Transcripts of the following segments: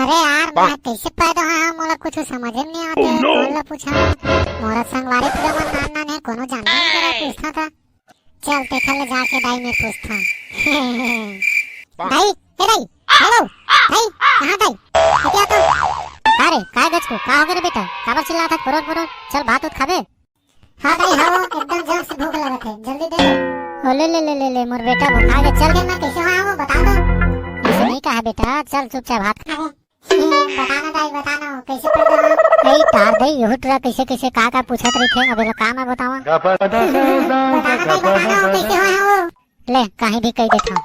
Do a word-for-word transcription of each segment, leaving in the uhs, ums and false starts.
अरे यार, मैं कइसे पैदा होय हंव, मोला कुछ समझ में नइ आत हे। Oh no! कोन ला पूछंव? मोर संगवारी पूरा मन नान नान हे, कोनो जानबे नइ करे, पूछथंव त। चल, तेखर ले जाके दाई मेर पूछथंव। दाई, ए दाई, हेलो, दाई, कहां दाई? इतिया तो। का रे, काय गचकू, का होगे रे बेटा? काबर चिल्लाथस पुरुर पुरुर? चल, भात उत खाबे। हां दाई, हां, एकदम जोर से भूख लगत हे, जल्दी दे दे। ओ ले ले ले ले ले, मोर बेटा भुखा गे, चल। के मैं कइसे होय हंव, बता तो। अइसे नइ कहा बेटा, चल चुपचाप भात खा। अरे, बता ना दाई, बता ना, कइसे पैदा होय हंव? ए तार दाई, यहू टूरा कइसे कइसे का का पूछत रहिथे, अब एला का मैं बतावंव? बता ना दाई, बता ना, कइसे होय हंव? ले, कहीं भी कहि देथंव।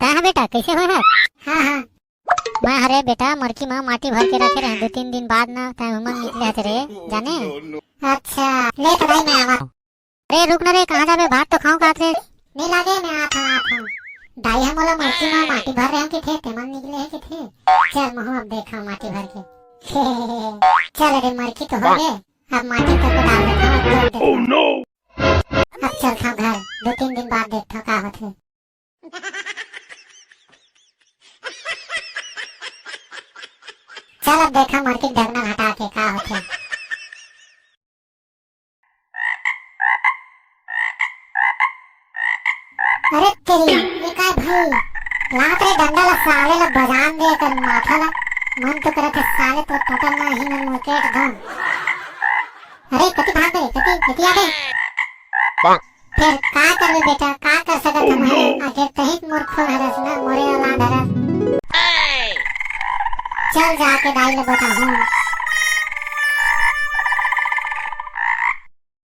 तैं ह बेटा, कइसे होय हस? हां, हां। मैं हरे बेटा, मरकी म माटी भर के रखे रहेंव, दू तीन दिन बाद ना तैं उमन निकले हस रे, जाने? अच्छा, ले तो दाई मैं आवत हंव। अरे रुक ना रे, कहां जाबे? भात तो खाहूं काहत रेहेस। नइ लागे, मैं आत हंव, आत हंव। दाई ह मोला मरकी म माटी भर रहेंव कहिथे, तेमन निकले हे कहिथे। चल, महूं अब देखंव माटी भर के। चल रे, मरकी तो होगे, अब माटी तको डाल देथंव, अब तोड़ देथंव। Oh no! अब चलथंव घर, दू तीन दिन बाद देखथंव का होथे। चल अब देखंव मरकी के ढकना हटा के का होथे। अरे तेरी, ये काय भाई? लात रे डंडा ला, साले ला बजान दे कर माथा ला। मन तो करत हे साले तो पकड़ ना ही मैं मुकेट दम। अरे कति भाग रे, कति, कति आ गे? फेर का करबे बेटा, का कर सकत हन? आखिर तहीं मोर खून हरस ना, मोरे औलाद हरस। चल जाके दाई ले बताहूं।